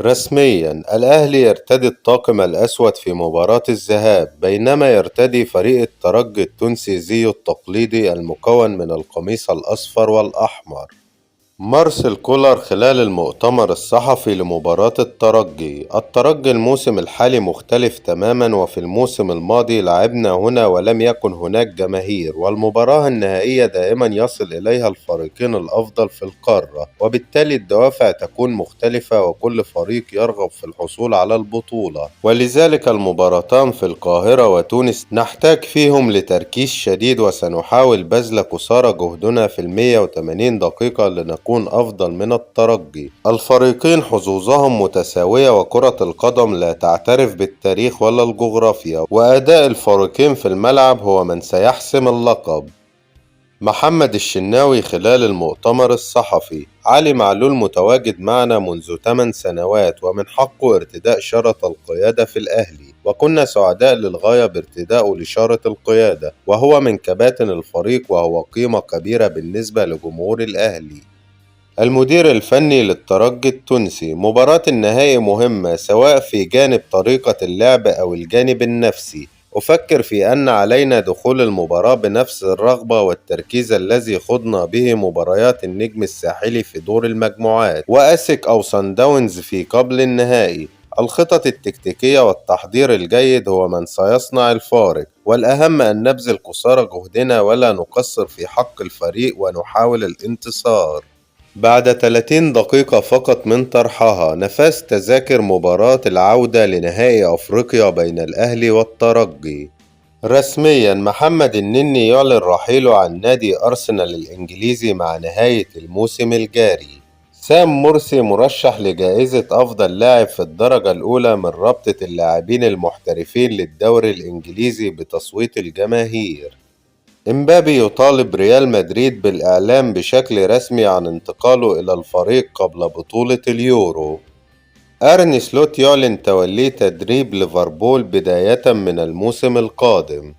رسميا الأهلي يرتدي الطاقم الأسود في مباراة الذهاب، بينما يرتدي فريق الترجي التونسي زيه التقليدي المكون من القميص الأصفر والأحمر. مارسيل كولر خلال المؤتمر الصحفي لمباراة الترجي الموسم الحالي مختلف تماما، وفي الموسم الماضي لعبنا هنا ولم يكن هناك جماهير، والمباراة النهائية دائما يصل إليها الفريقين الأفضل في القارة، وبالتالي الدوافع تكون مختلفة وكل فريق يرغب في الحصول على البطولة، ولذلك المباراتان في القاهرة وتونس نحتاج فيهم لتركيز شديد، وسنحاول بذل قصارى جهدنا في 180 دقيقة لنكون أفضل من الترجي. الفريقين حظوظهم متساوية، وكرة القدم لا تعترف بالتاريخ ولا الجغرافيا، وأداء الفريقين في الملعب هو من سيحسم اللقب. محمد الشناوي خلال المؤتمر الصحفي: علي معلول متواجد معنا منذ 8 سنوات، ومن حقه ارتداء شارة القيادة في الأهلي، وكنا سعداء للغاية بارتدائه لشارة القيادة، وهو من كباتن الفريق وهو قيمة كبيرة بالنسبة لجمهور الأهلي. المدير الفني للترجي التونسي: مباراة النهائي مهمة سواء في جانب طريقة اللعب أو الجانب النفسي. أفكر في أن علينا دخول المباراة بنفس الرغبة والتركيز الذي خضنا به مباريات النجم الساحلي في دور المجموعات وأسك أو صن داونز في قبل النهائي. الخطط التكتيكية والتحضير الجيد هو من سيصنع الفارق، والأهم أن نبذل قصارى جهدنا ولا نقصر في حق الفريق ونحاول الانتصار. بعد 30 دقيقة فقط من طرحها نفاذ تذاكر مباراة العودة لنهائي أفريقيا بين الأهلي والترجي. رسميا محمد النني يعلن رحيله عن نادي أرسنال الإنجليزي مع نهاية الموسم الجاري. سام مرسي مرشح لجائزة أفضل لاعب في الدرجة الأولى من رابطة اللاعبين المحترفين للدوري الإنجليزي بتصويت الجماهير. إمبابي يطالب ريال مدريد بالإعلام بشكل رسمي عن انتقاله إلى الفريق قبل بطولة اليورو. أرني سلوت يعلن توليه تدريب ليفربول بداية من الموسم القادم.